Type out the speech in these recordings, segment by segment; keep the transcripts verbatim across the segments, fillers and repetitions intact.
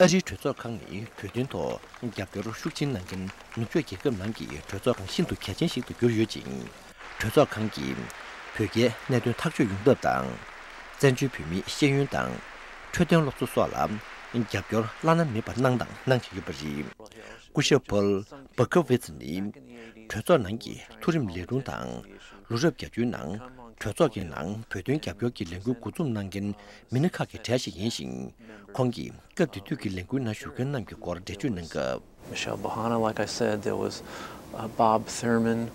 ཨ་རིའི་གྲོས་ཚོགས་ཁང་ནི་བོད་དོན་ཐོག་རྒྱབ་སྐྱོར་ཤུགས་ཆེན་གནང་མཁན་ནུབ་ཕྱོགས་རྒྱལ་ཁབ་ནང་གི་གྲོས་ཚོགས་ཁང་ཤིན་ཏུ་གལ་ཆེན་ཞིག་ཏུ་གྱུར་ཡོད་ཅིང་། གྲོས་ཚོགས་ཁང་གིས་བོད་རྒྱའི་གནད་དོན་ཐག་གཅོད་ཡོང་ཐབས་དང་། བཙན་བྱོལ་བོད་མིའི་ཤེས་ཡོན་དང་། འཕྲོད་བསྟེན་སློབ་གསོ་སོགས་ལ་རྒྱབ་སྐྱོར་བླ་ན་མེད་པ་གནང་དང་གནང་བཞིན་ཡོད་པ་རེད། སྐུ་ཞབས་ཕོལ་བྷ་ཁ་ཝི་ཚ་ནི། གྲོས་ཚོགས་ནང་གི་མཐོ་རིམ་ལས་དྲུང་དང་། ལོ་རབས་བརྒྱད་ཅུའི་ནང་གྲོས་ཚོགས་ཀྱི་ནང་བོད་དོན་རྒྱབ་སྐྱོར་གྱི་ལས་འགུལ་འགོ་འཛུགས་གནང་མཁན་མི་སྣ་ཁག་གི་གྲས་ཤིག་ཡིན་ཞིང་། ཁོང་གིས་སྐབས་དེ་དུས་ཀྱི་ལས་འགུལ་ནང་ཞུགས་མཁན་རྣམས་ཀྱི་སྐོར་འགྲེལ་བརྗོད་གནང་སྐབས། Michelle Bohana, like I said, there was uh, Bob Thurman.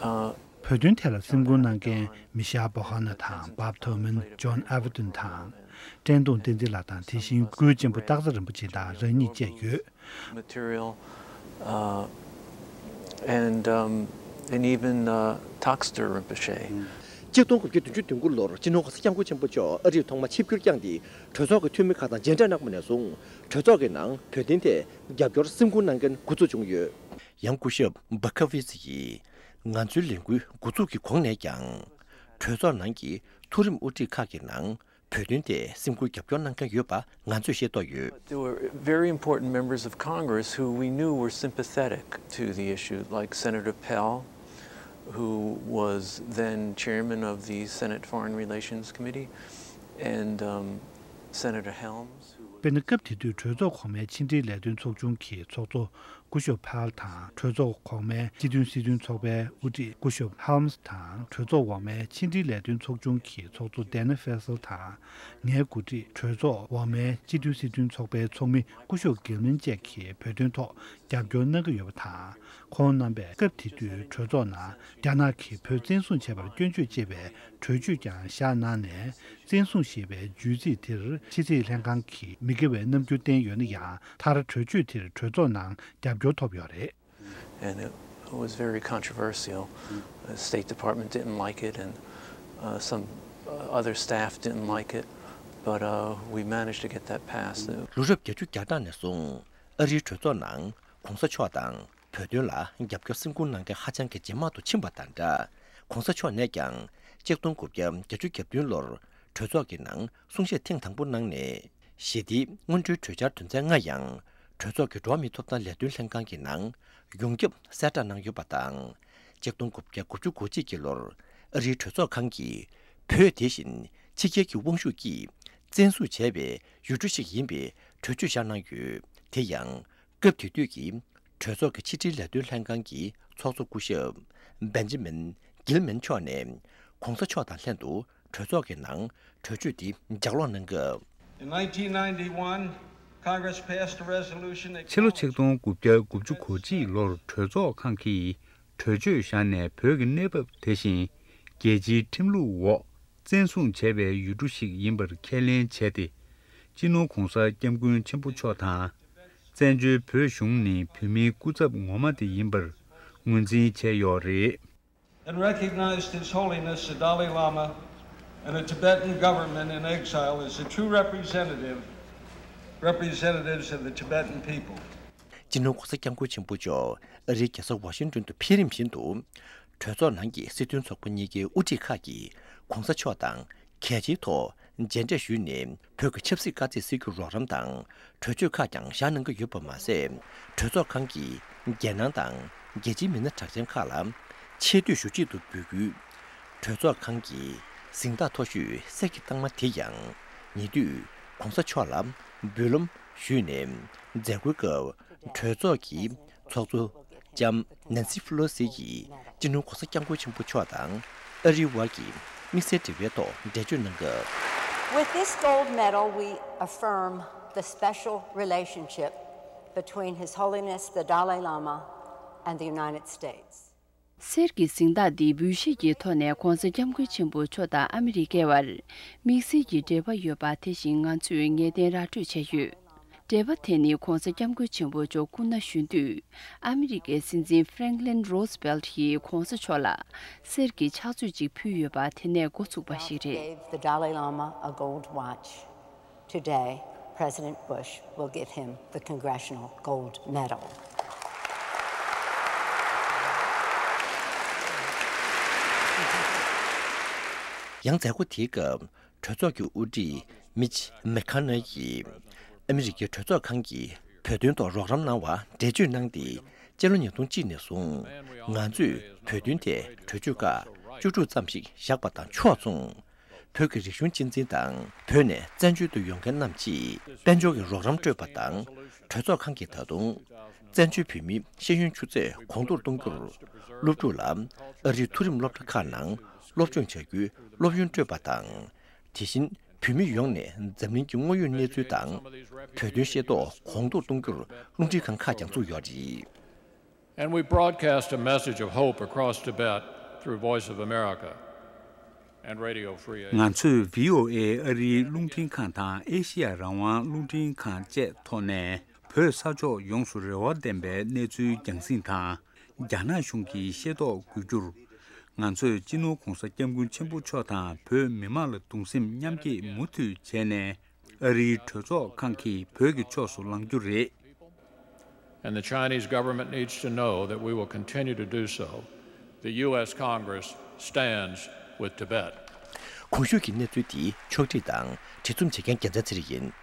Uh, བོད་དོན་ཐད་ལ་སེམས་ཁུར་གནང་མཁན་མི་ཤེལ་བྷོ་ཧ་ན་དང་། བྷབ་ཐུར་མན། ཇོན་ཨེ་ཝར་ཏོན་དང་། བཀྲས་མཐོང་བསྟན་འཛིན་ལགས་དང་། དེ་བཞིན་སྐུའི་གཅེན་པོ་སྟག་ཚང་རིན་པོ་ཆེ་དང་རང་ཉིད་བཅས་ཡོད། Material, uh, and, um, and even, uh, Takster Rinpoche. གཅིག་སྟོང་དགུ་བརྒྱ་བདུན་ཅུ་དོན་དགུ་ལོར་སྤྱི་ནོར་༸གོང་ས་༸སྐྱབས་མགོན་ཆེན་པོ་མཆོག་ཨ་རིར་ཐོག་མར་ཆིབས་བསྒྱུར་བསྐྱངས་ཏེ། གྲོས་ཚོགས་ཀྱི་འཐུས་མི་ཁག་དང་མཇལ་འཕྲད་གནང་བ་ནས་བཟུང་། གྲོས་ཚོགས་ཀྱི་ནང་བོད་དོན་ཐད་རྒྱབ་སྐྱོར་སེམས་ཁུར་གནང་མཁན་འགོ་ཚུགས་བྱུང་ཡོད། ཡང་སྐུ་ཞབས་བྷ་ཁ་ཝི་ཚ་ཡིས། ང་ཚོའི་ལས་འགུལ་འགོ་འཛུགས་ཀྱི་གོང་ནས་ཀྱང་། གྲོས་ཚོགས་ནང་གི་མཐོ་རིམ་དབུ་ཁྲིད་ཁག་གི་ནང་། བོད་དོན་ཐད་སེམས་ཁུར་རྒྱབ་སྐྱོར་གནང་མཁན་ཡོད་པ་ང་ཚོས་ཤེས་རྟོགས་ཡོད། There were very important members of Congress who we knew were sympathetic to the issue, like Senator Pell, who was then chairman of the Senate Foreign Relations Committee, and, um, Senator Helms, who was དཔེར་ན། སྐབས་དེ་དུས་གྲོས་ཚོགས་གོང་མའི་ཕྱི་འབྲེལ་ལས་དོན་ཚོགས་ཆུང་གི་ཚོགས་གཙོ་སྐུ་ཞབས་ཕལ་དང་། གྲོས་ཚོགས་གོང་མའི་སྤྱི་མཐུན་སྲིད་དོན་ཚོགས་པའི་དབུ་ཁྲིད་སྐུ་ཞབས་ཧལམ་སི་དང་། གྲོས་ཚོགས་འོག་མའི་ཕྱི་འབྲེལ་ལས་དོན་ཚོགས་ཆུང་གི་ཚོགས་གཙོ་ཌེ་ན་ཧྥེ་སལ་དང་། ངའི་འགོ་ཁྲིད་གྲོས་ཚོགས་འོག་མའི་སྤྱི་མཐུན་སྲིད་དོན་ཚོགས་པའི་ཚོགས་མི་སྐུ་ཞབས་གིལ་མན་བཅས་ཀྱིས་བོད་དོན་ཐོག་རྒྱབ་སྐྱོར་གནང་གི་ཡོད་པ་དང་། ཁོང་རྣམ་པས་སྐབས་དེ་དུས་གྲོས་ཚོགས་ནང་རྒྱ་ནག་གིས་བོད་བཙན་བཟུང་བྱས་པར་སྐྱོན་བརྗོད་ཅེས་པའི་གྲོས་ཆོད་ཀྱང་བཞག་གནང་ནས། བཙན་བཟུང་ཞེས་པའི་བརྗོད་ཚིག་དེར་ཕྱི་སྲིད་ལྷན་ཁང་གིས་མི་དགེ་བའི་རྣམ་འགྱུར་བསྟན་ཡོད་ན་ཡང་། མཐར་གྲོས་ཆོད་དེར་གྲོས་ཚོགས་ནང་རྒྱབ་སྐྱོར་ཐོབ་ཡོད་རེད། And it was very controversial. The State Department didn't like it, and, uh, some, uh, other staff didn't like it, but, uh, we managed to get that passed. ལོ་རབས་བརྒྱད་ཅུ་གྱ་གྲངས་ནས་བཟུང་ཨ་རིའི་གྲོས་ཚོགས་ནང་གོང་ས་མཆོག་དང་བོད་དོན་ལ་རྒྱབ་སྐྱོར་སེམས་ཁུར་གནང་མཁན་ཧ་ཅང་གི་ཇེ་མང་དུ་ཕྱིན་པ་དང་སྦྲགས། གོང་ས་མཆོག་ནས་ཀྱང་གཅིག་སྟོང་དགུ་བརྒྱ་བརྒྱད་ཅུ་གྱ་བདུན་ལོར་གྲོས་ཚོགས་ཀྱི་ནང་གསུང་བཤད་ཐེངས་དང་པོ་གནང་ནས། ཞི་བདེའི་སྔོན་འགྲོའི་གྲོས་འཆར་དོན་ཚན་ལྔ་ཡང་གྲོས་ཚོགས་ཀྱི་འགྲོ་བ་མིའི་ཐོབ་ཐང་ལས་དོན་ལྷན་ཁང་གི་ནང་ཡོངས་ཁྱབ་གསལ་བསྒྲགས་གནང་ཡོད་པ་དང་། གཅིག་སྟོང་དགུ་བརྒྱ་དགུ་བཅུ་གོ་གཅིག་གི་ལོར་ཨ་རིའི་གྲོས་ཚོགས་ཁང་གིས་བོད་དེ་བཞིན་ཕྱི་རྒྱལ་གྱི་དབང་ཤུགས་ཀྱིས་བཙན་བཟུང་བྱས་པའི་ཡུལ་གྲུ་ཞིག་ཡིན་པའི་གྲོས་ཆོད་བཞག་གནང་ཡོད། དེ་ཡང་། སྐབས་དེ་དུས་ཀྱི་གྲོས་ཚོགས་ཀྱི་ཕྱི་དྲིལ་ལས་དོན་ལྷན་ཁང་གི་ཚོགས་གཙོ་སྐུ་ཞབས་བེན་ཇི་མིན་གིལ་མན་མཆོག་ནས་གོང་ས་མཆོག་དང་ལྷན་དུ་གྲོས་ཚོགས་ཀྱི་ནང་གྲོས་ཆོད་དེ་ལྗགས་ཀློག་གནང་སྐབས། In nineteen ninety-one, Congress passed a resolution ཕྱི་ལོ་ཆིག་སྟོང་དགུ་བརྒྱ་དགུ་བཅུ་གོ་གཅིག་ལོར་གྲོས་ཚོགས་ཁང་གིས་གྲོས་ཆོད་བཞག་ནས། བོད་ཀྱི་གནས་བབ་དེ་བཞིན་རྒྱལ་སྤྱིའི་ཁྲིམས་ལུགས་འོག་བཙན་བཟུང་བྱས་པའི་ཡུལ་གྲུ་ཞིག་ཡིན་པར་ཁས་ལེན་བྱས་ཏེ། སྤྱི་ནོར་༸གོང་ས་༸སྐྱབས་མགོན་ཆེན་པོ་མཆོག་དང་། བཙན་བྱོལ་བོད་གཞུང་ནི་བོད་མིའི་སྐུ་ཚབ་ངོ་མ་དེ་ཡིན་པར་ངོས་འཛིན་བྱས་ཡོད་རེད། And recognized His Holiness the Dalai Lama and the Tibetan government in exile as the true representative, representatives of the Tibetan people. སྤྱི་ནོར་༸གོང་ས་༸སྐྱབས་མགོན་ཆེན་པོ་མཆོག་ཨ་རིའི་རྒྱལ་ས་ཝ་ཤིང་ཏོན་དུ་འཕེལ་རིམ་བཞིན་དུ། གྲོས་ཚོགས་ནང་གི་སྲིད་དོན་ཚོགས་པ་གཉིས་ཀའི་དབུ་ཁྲིད་ཁག་གིས་༸གོང་ས་མཆོག་དང་གལ་ཆེའི་ཐོག་མཇལ་འཕྲད་ཞུས་ནས། བོད་ཀྱི་ཆབ་སྲིད་དཀའ་ཚེགས་སེལ་རྒྱུའི་རོགས་རམ་དང་གྲོས་ཆོད་ཁག་ཀྱང་བཞག་གནང་གི་ཡོད་པ་མ་ཟད། གྲོས་ཚོགས་ཁང་གི་རྒྱལ་ནང་དང་རྒྱལ་སྤྱིའི་མི་སྣ་གྲགས་ཅན་ཁག་ལ་ཆེ་བསྟོད་ཞུ་ཆེད་དུ་འབོད་སྐུལ། གྲོས་ཚོགས་ཁང་གི་གཟེངས་རྟགས་མཐོ་ཤོས་སད་ཀྱི་རྟགས་མ་དེ་ཡང་ཉེ་དུས་༸གོང་ས་མཆོག་ལ་འབུལ་ལམ་ཞུས་ནས། མཛད་སྒོའི་སྐབས་གྲོས་ཚོགས་ཀྱི་ཚོགས་གཙོ་ལྕམ་ནན་སི་ཕུ་ལོ་སི་ཡིས་སྤྱི་ནོར་༸གོང་ས་༸སྐྱབས་མགོན་ཆེན་པོ་མཆོག་དང་ཨ་རིའི་དབར་གྱི་དམིགས་བསལ་འབྲེལ་བའི་ཐོག་འགྲེལ་བརྗོད་གནང་སྐབས། With this gold medal, we affirm the special relationship between His Holiness the Dalai Lama and the United States. གསེར་གྱི་གཟེངས་རྟགས་འདི་འབུལ་བཞེས་ཀྱི་ཐོག་ནས་༸གོང་ས་༸སྐྱབས་མགོན་ཆེན་པོ་མཆོག་དང་ཨ་མི་རི་ཀའི་བར་དམིགས་བསལ་གྱི་འབྲེལ་བ་ཡོད་པ་དེ་བཞིན་ང་ཚོས་ངེས་གཏན་ར་སྤྲོད་བྱས་ཡོད། འབྲེལ་བ་དེ་ནི་༸གོང་ས་༸སྐྱབས་མགོན་ཆེན་པོ་མཆོག་སྐུ་ན་གཞོན་དུས་ཨ་མི་རི་ཀའི་སྲིད་འཛིན་ཧྥ་རེང་ལིན་རོ་སི་བྷེལ་ཡིས་༸གོང་ས་མཆོག་ལ་གསེར་གྱི་ཕྱག་མཛོད་ཅིག་ཕུལ་ཡོད་པ་དེ་ནས་འགོ་ཚུགས་པ་ཞིག་རེད། Gave the Dalai Lama a gold watch. Today, President Bush will give him the Congressional Gold Medal. ཡང་མཛད་སྒོ་དེའི་སྐབས། གྲོས་ཚོགས་ཀྱི་དབུ་ཁྲིད་མིཆ་མེ་ཁ་ནེལ་གྱིས། ཨ་མི་རི་ཀའི་གྲོས་ཚོགས་ཁང་གིས་བོད་དོན་ཐོག་རོགས་རམ་གནང་བར་འགྲེལ་བརྗོད་གནང་སྟེ། སྤྱི་ལོ་ཉིས་སྟོང་གཅིག་ནས་བཟུང་ང་ཚོས་བོད་དོན་ཐད་གྲོས་ཆོད་ཁག་བཅུ་དྲུག་ཙམ་ཞིག་བཞག་པ་དང་ཕྱོགས་མཚུངས། བོད་ཀྱི་རིག་གཞུང་གཅེས་འཛིན་དང་བོད་ནས་བཙན་བྱོལ་དུ་ཡོང་མཁན་རྣམས་ཀྱིས་དཔལ་འབྱོར་གྱི་རོགས་རམ་སྤྲོད་པ་དང་། གྲོས་ཚོགས་ཁང་གིས་ད་དུང་བཙན་བྱོལ་བོད་མིའི་ཤེས་ཡོན་ཆུ་ཚད་གོང་མཐོར་གཏོང་རྒྱུར། སློབ་ཕྲུག་ལ་ཨ་རིའི་མཐོ་རིམ་སློབ་གྲྭ་ཁག་ནང་སློབ་སྦྱོང་བྱ་རྒྱུའི་སློབ་ཡོན་སྤྲོད་པ་དང་། དེ་བཞིན་བོད་མི་ཡོངས་ནས་འཛམ་གླིང་གི་དངོས་ཡོད་གནས་ཚུལ་དང་། བོད་དོན་ཤེས་རྟོགས་གོང་མཐོར་གཏོང་རྒྱུར་རླུང་འཕྲིན་ཁང་ཁག་ཀྱང་བཙུགས་ཡོད་རེད། And we broadcast a message of hope across Tibet through Voice of America and Radio Free Asia. ང་ཚོས་བྷི་ཨོ་ཨེ་ཨ་རིའི་རླུང་འཕྲིན་ཁང་དང་ཨེ་ཤི་ཡ་རང་དབང་རླུང་འཕྲིན་ཁང་བཅས་ཐོག་ནས་བོད་ས་ཕྱོགས་ཡོངས་སུ་རེ་བ་ལྡན་པའི་གནས་ཚུལ་རྒྱང་སྲིང་དང་། རྒྱ་ནག་གཞུང་གིས་ཤེས་རྟོགས་དགོས་རྒྱུར། ང་ཚོས་སྤྱི་ནོར་༧གོང་ས་༧སྐྱབས་མགོན་ཆེན་པོ་མཆོག་དང་བོད་མི་མང་ལ་གདུང་སེམས་མཉམ་སྐྱེད་མུ་མཐུད་བྱས་ནས། ཨ་རིའི་གྲོས་ཚོགས་ཁང་གིས་བོད་ཀྱི་ཕྱོགས་སུ་ལངས་རྒྱུ་རེད། And the Chinese government needs to know that we will continue to do so. The U S Congress stands with Tibet. གོང་ཞུས་ཀྱི་གནས་ཚུལ་འདི་ཕྱོགས་སྒྲིག་དང་བྲིས་རྩོམ་བྱེད་མཁན་རྒྱལ་མཚན་ཚེ་རིང་ཡིན།